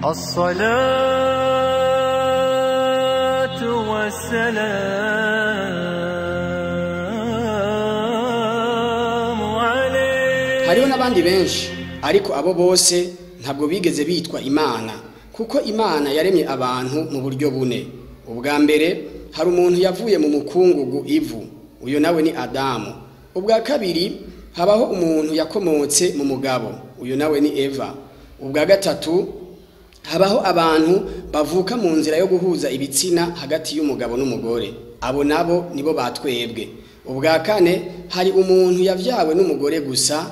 الصلاة والسلام عليك. Hariho n'abandi benshi, ariko abo bose ntabwo bigeze bitwa Imana, kuko Imana yaremye abantu mu buryo bune. Ubwa mbere hari umuntu yavuye mu mukungugu ivu, uyo nawe ni Adamu. Ubwa kabiri habaho umuntu yakomotse mu mugabo, uyo nawe ni Eva. Ubwa gatatu habaho abantu bavuka mu nzira yo guhuza ibitsina hagati y'umugabo n'umugore, abo nabo nibo batwebwe. Ubwa kane hari umuntu yavyawe n'umugore gusa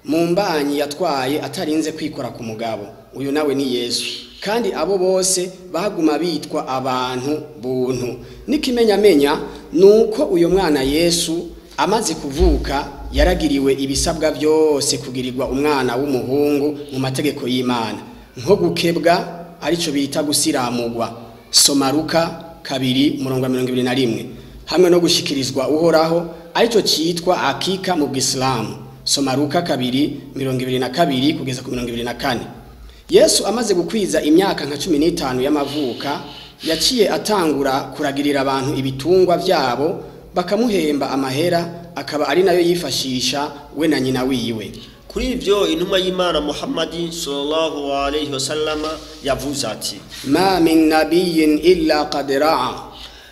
mu mbanyi yatwaye atarinze kwikora ku mugabo, uyu nawe ni Yesu. Kandi abo bose baguma bitwa abantu buntu. N'ikimenyamenya nuko uyo mwana Yesu amaze kuvuka yaragiriwe ibisabwa byose kugirirwa umwana w'umuhungu mu mategeko y'Imana, nko gukebwa arico bita gusiramugwa, soma Luka 2:21, hamwe no gushikirizwa Uhoraho arico citwa akika mu Bwisilamu, soma Luka 2:22 kugeza ku 24. Yesu amaze gukwiza imyaka nka 15 y'amavuka yaciye atangura kuragirira abantu ibitungwa vyabo, bakamuhemba amahera, akaba ari nayo yifashisha we na nyina wiwe. Kuri ivyo intumwa y'Imana Muhammadi sallallahu alayhi wasallama yavuze ati: ma min nabiyyin illa qad ra'a,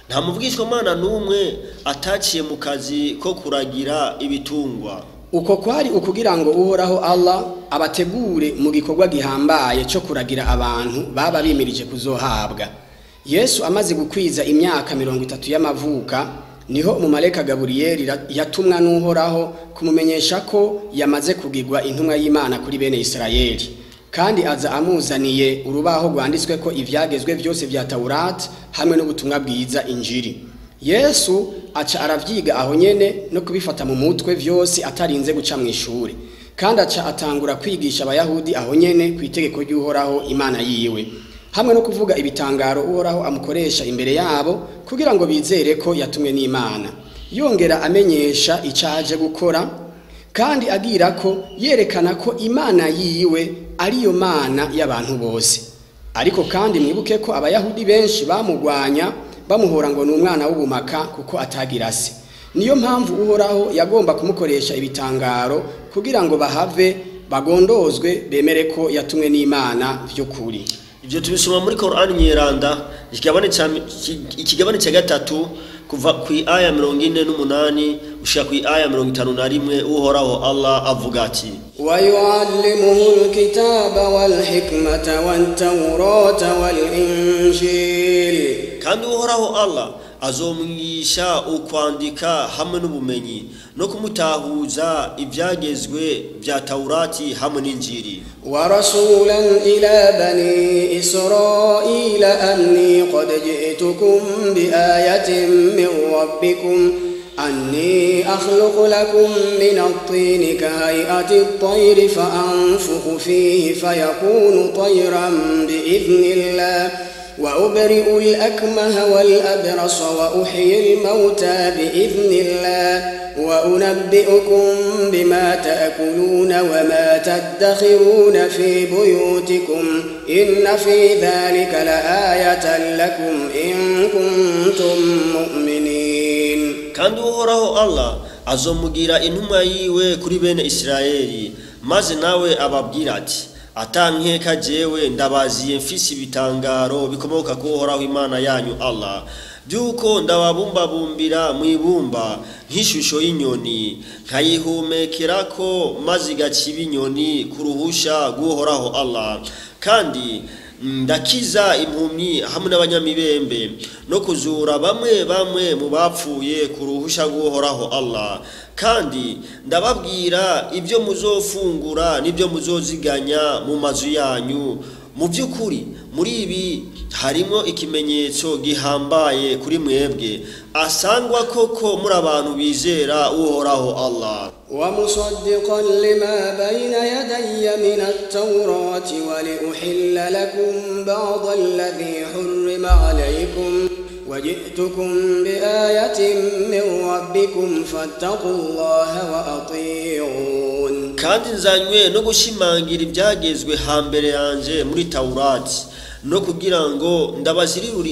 nta muvugishwa Mana n'umwe ataciye mu kazi ko kuragira ibitungwa. Uko kwari ukugira ngo Uhoraho Allah abategure mu gikorwa gihambaye cyo kuragira abantu baba bimirije kuzohabwa. Yesu amaze gukwiza imyaka 30 y'amavuka niho umumaleka Gaburiyeli yatumwa n'Uhoraho kumumenyesha ko yamaze kugirwa intumwa y'Imana kuri bene Isirayeli, kandi aza amuzaniye urubaho rwanditswe ko ivyagezwe byose vya Taurat hamwe n'ubutumwa bwiza Injili. Yesu aca aravyiga aho nyene no kubifata mu mutwe vyose atarinze guca mu ishuri, kandi aca atangura kwigisha Abayahudi aho nyene ku itegeko ry'Uhoraho Imana yiwe, hamwe no kuvuga ibitangaro Uhoraho amukoresha imbere yabo kugira ngo bizere ko yatumwe n'Imana. Yongera amenyesha icaje gukora, kandi agira ko yerekana ko Imana yiwe ariyo Mana y'abantu bose. Ariko kandi mwibuke ko Abayahudi benshi bamugwanya bamuhora ngo ni umwana w'ubumaka kuko atagira se. Niyo mpamvu Uhoraho yagomba kumukoresha ibitangaro kugira ngo bahave bagondozwe bemere ko yatumwe n'Imana vy'ukuri. Ivyo tubisoma muri Qur'an Nyeranda ikigabane cya gatatu kuva ku aya 48 gushika ku aya 51. Uhoraho Allah avuga ati: wa yuallimuhu alkitaba wal hikmata wat tawrata wal injil, kandi Uhoraho Allah azomwigisha ukwandika hamwe n'ubumenyi no kumutahuza ivyagezwe vya Taurati hamwe n'Injili. Wa rasulan ila bani Israila anni qad ji'tukum bi ayatin min rabbikum anni akhluqu lakum min at-tini kahay'ati at-tayri fa anfukhu fihi fayakunu tayran bi idhnillah وأبرئ الأكمه والأبرص وأحيي الموتى بإذن الله وأنبئكم بما تأكلون وما تدخرون في بيوتكم إن في ذلك لآية لكم إن كنتم مؤمنين. Kandi Uhoraho Allah azomugira intumwa yiwe kuri bene Isirayeli, maze nawe ababwira ati: atankeka jewe ndabaziye mfise ibitangaro bikomoka ku Uhoraho Imana yanyu Allah, byuko ndababumbabumbira mu ibumba nk'ishusho y'inyoni, nkayihumekerako maze igaciba inyoni ku ruhusha rw'Uhoraho Allah, kandi ndakiza impumyi hamwe n'abanyamibembe no kuzura bamwe bamwe mu bapfuye ku ruhusha rw'Uhoraho Allah, kandi ndababwira ibyo muzofungura n'ibyo muzoziganya mu mazu yanyu. Mu by'ukuri muri ibi harimo ikimenyetso gihambaye kuri mwebwe asangwa koko muri abantu bizera Uhoraho Allah. ومصدقا لما بين يدي من التوراة ولأحل لكم بعض الذي حرم عليكم وجئتكم بآية من ربكم فاتقوا الله وأطيعون. Kandi nzanywe no gushimangira ibyagezwe hambere yanje muri Taurati, no kugira ngo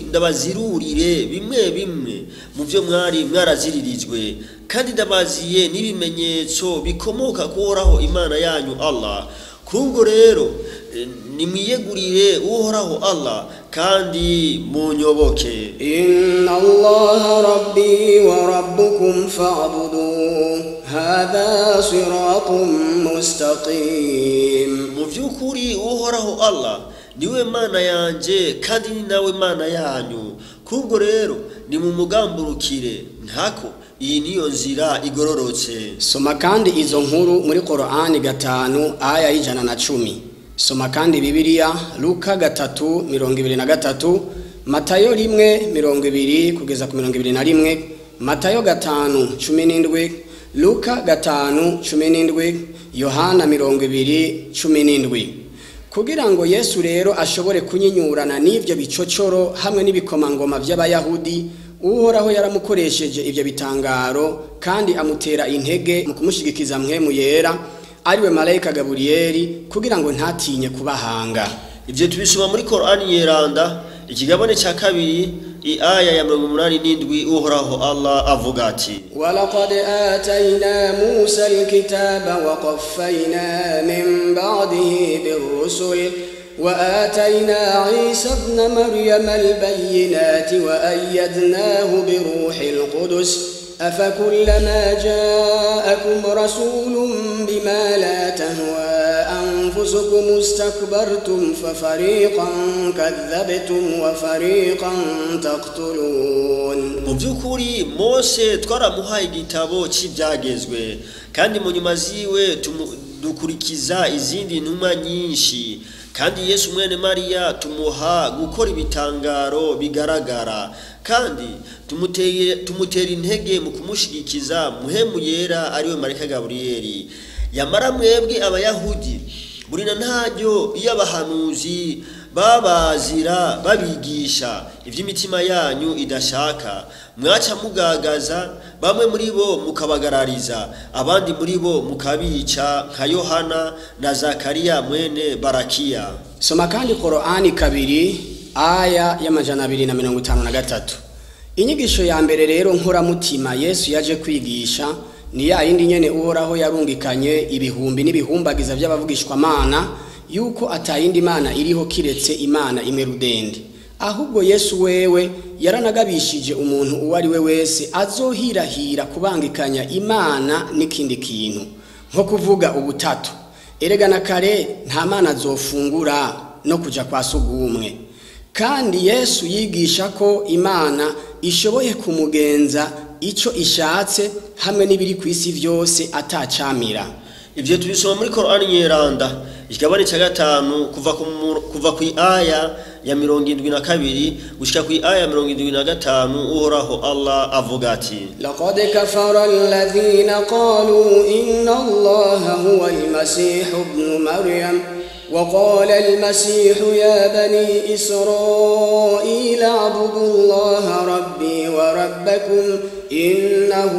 ndabazirurire bimwe bimwe mu byo mwari mwaraziririjwe, kandi ndabaziye n'ibimenyetso bikomoka kuhoraho Imana yanyu Allah. Kuri ubwo rero nimwiyegurire Uhoraho Allah kandi munyoboke. Inna Allaha rabbi wa rabbukum fa'buduhu hadha siratun mustaqim. Mu by'ukuri Uhoraho Allah niwe Mana yanje kandi ni nawe Mana yanyu. Kuri ubwo rero nimumugamburukire, ntako iyi niyo nzira igororotse. Soma kandi izo nkuru muri Qur'ani 5 aya 110. Soma kandi Bibiliya Luka 3:23, Matayo 1:20 kugeza ku 21, Matayo 5:17, Luka 5:17, Yohana 20:17. Kugira ngo Yesu rero ashobore kunyinyurana n'ivyo bicocoro hamwe n'ibikomangoma by'Abayahudi, Uhoraho yaramukoresheje ivyo bitangaro kandi amutera intege mu kumushigikiza Mpwemu Yera, ariwe malayika Gaburiyeli, kugira ngo ntatinye kubahanga. Ivyo tubisoma muri Qur'ani Yeranda ikigabane cya 2 aya ya 87. Uhoraho Allah avuga ati: Walaqad atayna Musa alkitaba wa qaffayna min ba'dihi birrusul وآتينا عيسى ابن مريم البينات وأيدناه بروح القدس أفكلما جاءكم رسول بما لا تهوى أنفسكم استكبرتم ففريقا كذبتم وفريقا تقتلون. Mu by'ukuri Mose twaramuhaye igitabo cy'ibyagezwe, kandi mu nyuma ziwe dukurikiza izindi ntumwa nyinshi, kandi Yesu mwene Mariya tumuha gukora ibitangaro bigaragara, kandi tumutera intege mu kumushigikiza Mpwemu Yera ariwe malayika Gaburiyeli. Yamara mwebwe Abayahudi buri na ntaryo iyo abahanuzi babazira babigisha iby'imitima yanyu idashaka, mwaca mugagaza bamwe muri bo mukabagarariza, abandi muri bo mukabica nka Yohana na Zakariya mwene Barakiya. Soma kandi Qur'ani 2 aya ya 253. Inyigisho ya mbere rero nkoramutima Yesu yaje kwigisha ni ya yindi nyene Uhoraho yarungikanye ibihumbi n'ibihumbagiza by'abavugishwa mana, yuko atayindi mana iriho kiretse Imana imwe rudende. Ahubwo Yesu wewe yaranagabishije umuntu uwo ari we wese azohirahira kubangikanya Imana n'ikindi kintu, nko kuvuga ubutatu. Erega na kare nta mana azofungura no kuja kwa sugumwe. Kandi Yesu yigisha ko Imana ishoboye kumugenza ico ishatse hamwe n'ibiri ku isi vyose atacamira. Ivyo tubisoma muri Qur'ani Yeranda ikigabane cya 5 kuva ku aya ya 72 gushika ku aya ya 75. Uhoraho Allah avuga ati: Laqad kafara alladhina qalu inna Allaha huwa al-masih ibn Maryam وقال المسيح يا بني إسرائيل اعبدوا الله ربي وربكم إنه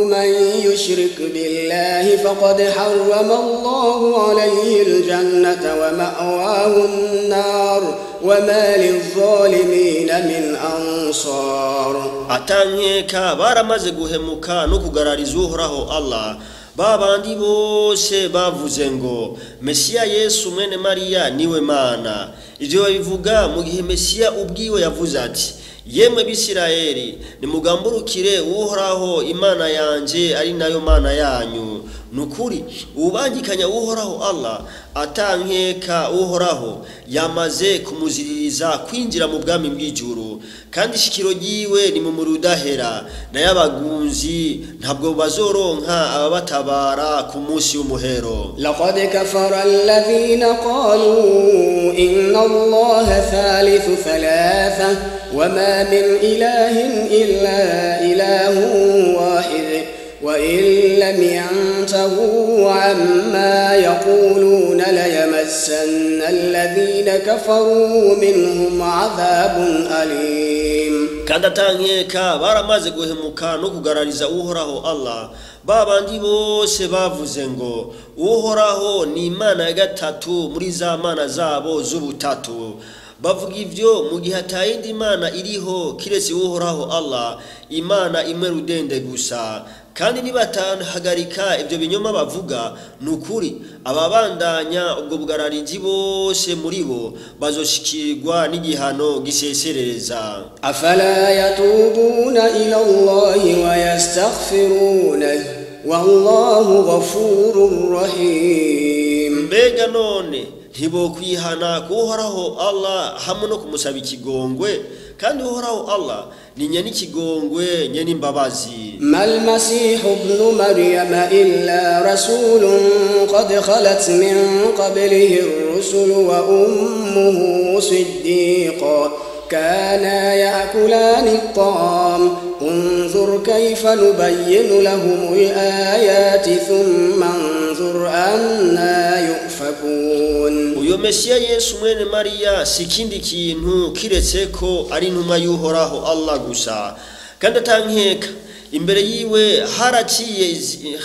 من يشرك بالله فقد حرم الله عليه الجنة ومأواه النار وما للظالمين من أنصار. Atankeka baramaze guhemuka no kugarariza Uhoraho Allah, babandi bose bavuze ngo Mesiya Yesu mwene Mariya niwe Mana. Ivyo babivuga mu gihe Mesiya ubwiwe yavuze ati: Yemwe Bisirayeli, nimugamburukire Uhoraho Imana yanje ari nayo Mana yanyu. Nukuri ubangikanya Uhoraho Allah atankeka Uhoraho yamaze kumuziririza kwinjira mu bwami bw'ijuru, kandi ishikiro ryiwe ni mu murudahera, nayo abagunzi ntabwo bazoronka ababatabara ku munsi w'umuhero. Laqad kafara alladhina qalu inna Allaha thalithu thalatha wama min ilahin illa ilahun wahid وإن لم ينتهوا عما يقولون ليمسن الذين كفروا منهم عذاب أليم. Kandi atankeka baramaze guhemuka no kugarariza Uhoraho Allah. Babandi bose bavuze ngo Uhoraho ni Imana ya gatatu muri za mana zabo z'ubutatu. Bavuga ivyo mu gihe atayindi Imana iriho kiretse Uhoraho Allah, Imana imwe rudende gusa. Kandi nibatahagarika ibyo binyoma bavuga, nukuri ababandanya ubwo bugarariji bose muri bo bazoshikirwa n'igihano giseserereza. Afala yatubuna ila Allahi wa yastaghfirunahu wallahu ghafurur rahim. Mbega none ntibokwihana kuhoraho Allah hamwe no kumusaba ikigongwe, kandi Uhoraho Allah ni nyene ikigongwe nyene imbabazi. Mal masihu ibn Maryam illa rasulun qad khalat min qablihi ar-rusul wa ummuhu siddiqa kana ya'kulani at-ta'am انظر كيف نبين لهم الآيات ثم انظر أنا يؤفكون. Uyo Mesiya Yesu mwene Mariya si ikindi kintu kiretse ko ari intumwa y'Uhoraho Allah gusa, kandi atankeka imbere yiwe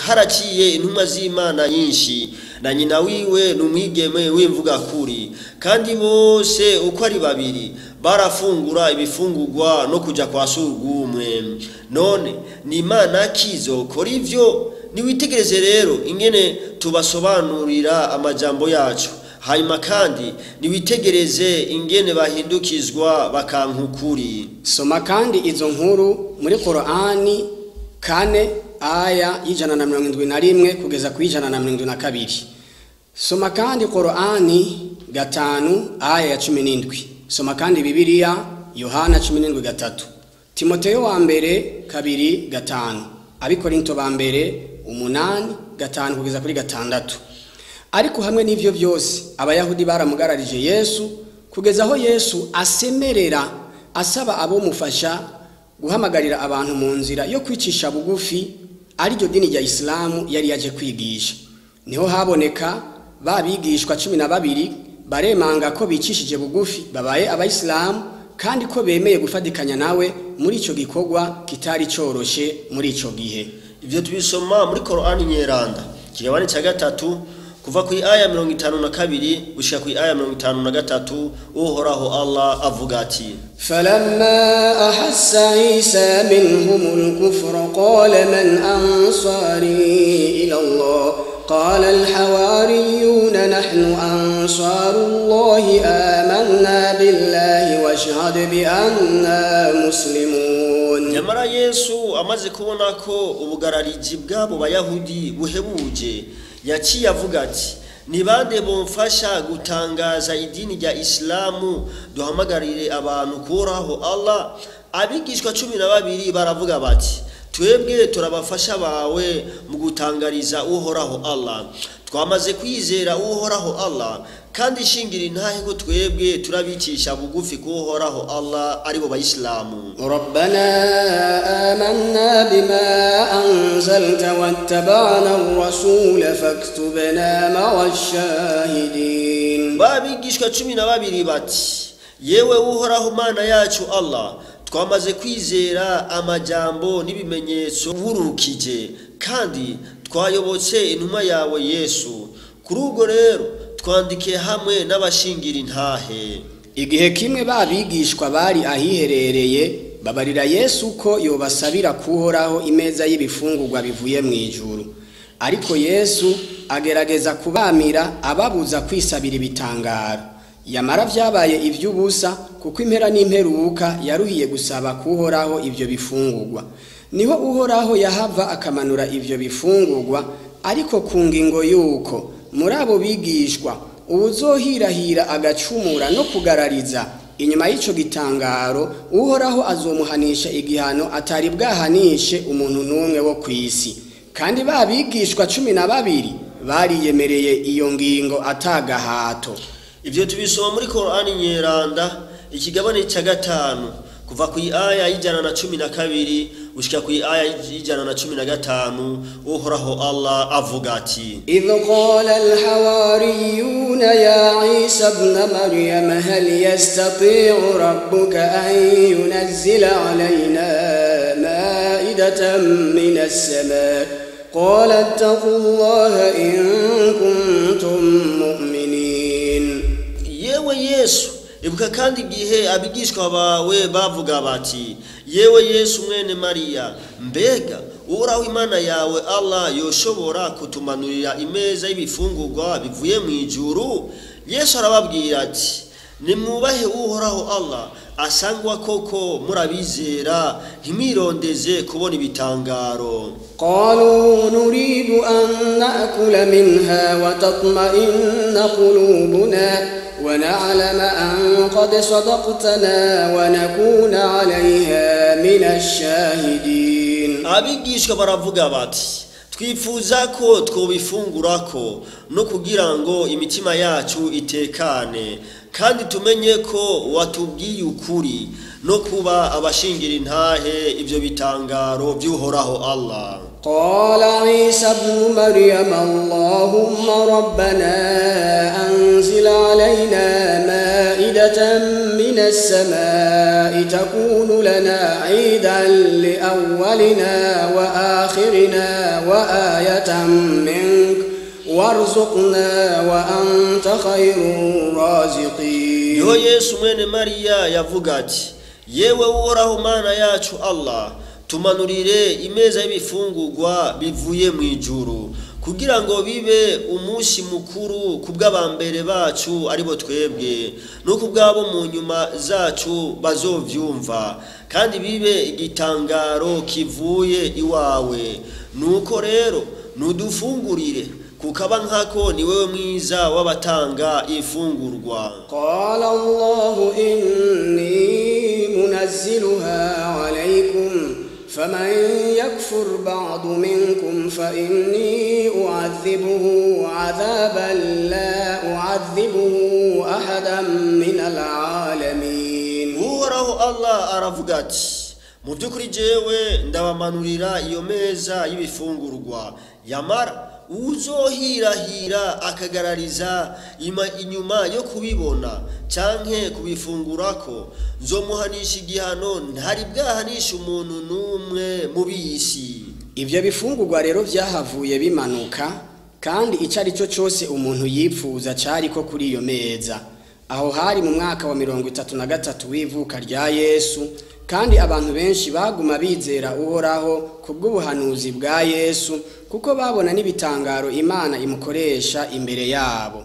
haraciye intumwa z'Imana nyinshi, na nyina wiwe n'umwigeme w'imvuga kuri, kandi bose uko ari babiri barafungura ibifungurwa no kuja kwa surwumwe. None ni Imana kizokora ivyo? Niwitegereze rero ingene tubasobanurira amajambo yacu, hanyuma kandi niwitegereze ingene bahindukizwa bakankukuri. Soma kandi izo nkuru muri Qur'ani 4 aya 171 kugeza ku 172. Soma kandi Qur'ani 5 aya ya 17. Soma kandi Bibiliya Yohana 17:3, Timoteyo wa mbere 2:5, Abikorinto ba mbere 8:5 kugeza kuri 6. Ariko hamwe n'ivyo byose Abayahudi baramugararije Yesu kugeza aho Yesu asemerera asaba abo mufasha guhamagarira abantu mu nzira yo kwicisha bugufi, ariryo dini rya Islamu yari yaje kwigisha. Niho haboneka babigishwa 12 baremanga ko bicishije bugufi babaye abayisilamu, kandi ko bemeye gufadikanya nawe muri ico gikorwa kitari coroshe muri ico gihe. Ivyo tubisoma muri Qur'ani Nyeranda kigabane ca 3 kuva ku aya 52 gushika ku aya 53. Uhoraho Allah avuga ati: Falamma ahassa Isa minhumul kufra qala man ansari ila Allah qala al-hawariyuna nahnu ansarullahi amanna billahi washhad bi anna muslimun. Nyamara Yesu amaze kubona ko ubugarariji bwabo Bayahudi buhebuje, yaciye avuga ati: ni bande bomfasha gutangaza idini rya Islamu duhamagarire abantu kuhoraho Allah? Abigishwa 12 baravuga bati: twebwe turabafasha bawe mu gutangariza Uhoraho Allah, twamaze kwizera Uhoraho Allah, kandi shingira intahe ko twebwe turabicisha bugufi kuhoraho Allah aribo bayisilamu. Rabbana amanna bima anzalta wattaba'na ar-rasul faktubna ma'ash-shahidin. Babigishwa 12 bati: yewe Uhoraho Mana yacu Allah, twamaze kwizera amajambo n'ibimenyetso wurukije, kandi twayobotse intumwa yawe Yesu. Kuri ubwo rero twandike hamwe n'abashingira intahe. Igihe kimwe babigishwa bari ahiherereye babarira Yesu ko yobasabira kuhoraho imeza y'ibifungurwa bivuye mu ijuru. Ariko Yesu agerageza kubamira ababuza kwisabira ibitangaro. Yamara vyabaye ivy'ubusa, kuko impera n'imperuka yaruhiye gusaba kuhoraho ivyo bifungurwa. Niho Uhoraho yahava akamanura ivyo bifungurwa, ariko ku ngingo yuko muri abo bigishwa uwuzohirahira agacumura no kugarariza inyuma y'ico gitangaro, Uhoraho azomuhanisha igihano atari bwahanishe umuntu n'umwe wo kw'isi. Kandi babigishwa 12 bariyemereye iyo ngingo atagahato. Ivyo tubisoma muri Qur'ani Nyeranda ikigabane ca 5 kuva ku aya 112 gushika ku aya 115. Uhoraho Allah avuga ati: Idh qala al-hawariyun يقولون يا عيسى ابن مريم هل يستطيع ربك أن ينزل علينا مائدة من السماء قال اتقوا الله إن كنتم مؤمنين. Yewe Yesu, ibuka kandi igihe abigishwa bawe bavuga bati: "Yewe Yesu mwene Mariya, mbega Uhoraho Imana yawe Allah yoshobora kutumanurira imeza y'ibifungurwa bivuye mu ijuru?" Yesu arababwira ati: "Nimwubahe Uhoraho Allah asangwa koko murabizera, ntimwirondeze kubona ibitangaro." قالوا نريد أن نأكل منها وتطمئن قلوبنا ونعلم أن قد صدقتنا ونكون عليها من الشاهدين. Abigishwa baravuga bati: "Twifuza ko twobifungurako no kugira ngo imitima yacu itekane, kandi tumenye ko watubwiye ukuri, no kuba abashingira intahe ibyo bitangaro by'Uhoraho Allah." قال عيسى ابن مريم اللهم ربنا أنزل علينا مائدة من السماء تكون لنا عيدا لأولنا وآخرنا وآية منك وارزقنا وأنت خير الرازقين. Niho Yesu mwene Mariya yavuga ati: "Yewe Uhoraho Mana yacu Allah, tumanurire imeza y'ibifungurwa bivuye mu ijuru, kugira ngo bibe umunsi mukuru ku bw'abambere bacu aribo twebwe, no ku bw'abo mu nyuma zacu bazovyumva, kandi bibe igitangaro kivuye iwawe. Nuko rero nudufungurire, kukaba nkako ni wewe mwiza w'abatanga ifungurwa." قال الله إني منزلها عليكم فمن يكفر بعد منكم فإني أعذبه عذابا لا أعذبه أحدا من العالمين. Uhoraho Allah aravuga ati: "Mu by'ukuri jewe ndabamanurira iyo meza y'ibifungurwa, yamara uzohirahira akagarariza inyuma yo kubibona canke kubifungurako, nzomuhanisha igihano ntari bwahanisha umuntu n'umwe mu b'isi." Ivyo bifungurwa rero vyahavuye bimanuka, kandi ico ari cyo cyose umuntu yipfuza cariko kuri iyo meza. Aho hari mu mwaka wa 33 w'ivuka rya Yesu, kandi abantu benshi baguma bizera Uhoraho kubw'ubuhanuzi bwa Yesu, kuko babona n'ibitangaro Imana imukoresha imbere yabo.